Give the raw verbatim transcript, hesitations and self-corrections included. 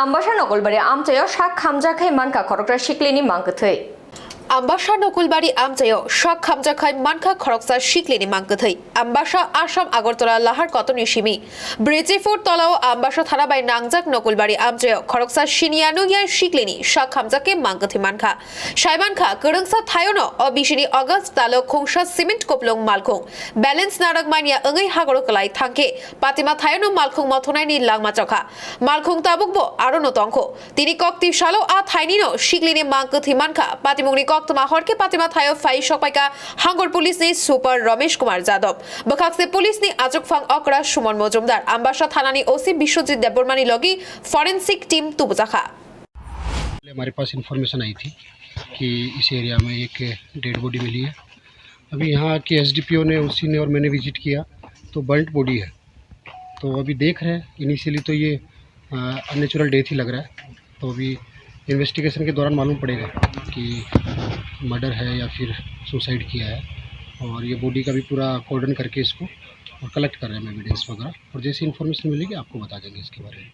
Ambasa Nokolbari amchaio sak khamjak khai mankha khoroksa siklini mang kwthwi. Ambasa Nokolbari amchaio sak khamjak khai mankha khoroksa siklini mang kwthwi. Ambasa Assam Agartala Lahar Kotorni simi Brijipur tolao Ambasa thana bai nangjak Nokolbari amchaio khoroksa siniya nungya siklini sak khamjak khe mang kwthwi mankha. Saimankha, kwrwngsa thaiono o bisini August talo khungsa cement kuplung malkhung balance narwk manya wngwi hagoro kwlai thangkhe Patima thaiono malkhung mothornaini langma chokha. Malkhung tabukbo arono tongkho. Tini kok twi salo a thainino siklini mang kwthwi mankha. Patimungni koktwma horkhe Patima thaio phai sokpaikha Hangor Police ni Super Ramesh Kumar Jadab. Bwkhakse police ni achukphang okra Suman Mojumdar, Ambasa thanani O C Biswajit Debbarmani logi forensic team tubujakha. पहले हमारे पास इन्फॉर्मेशन आई थी कि इस एरिया में एक dead body मिली है। अभी यहाँ के एसडीपीओ ने, उसी ने और मैंने विजिट किया, तो बर्न्ड बॉडी है। तो अभी देख रहे हैं, इनिशियली तो ये अननेचुरल डेथ ही लग रहा है। तो अभी इन्वेस्टिगेशन के दौरान मालूम पड़ेगा कि मर्डर है या फिर सुसाइड किया है। और ये बॉडी का भी पूरा कॉर्डन करके इसको और कलेक्ट कर रहे हैं एविडेंस वगैरह, और जैसे इन्फॉर्मेशन मिलेगी आपको बता देंगे इसके बारे में।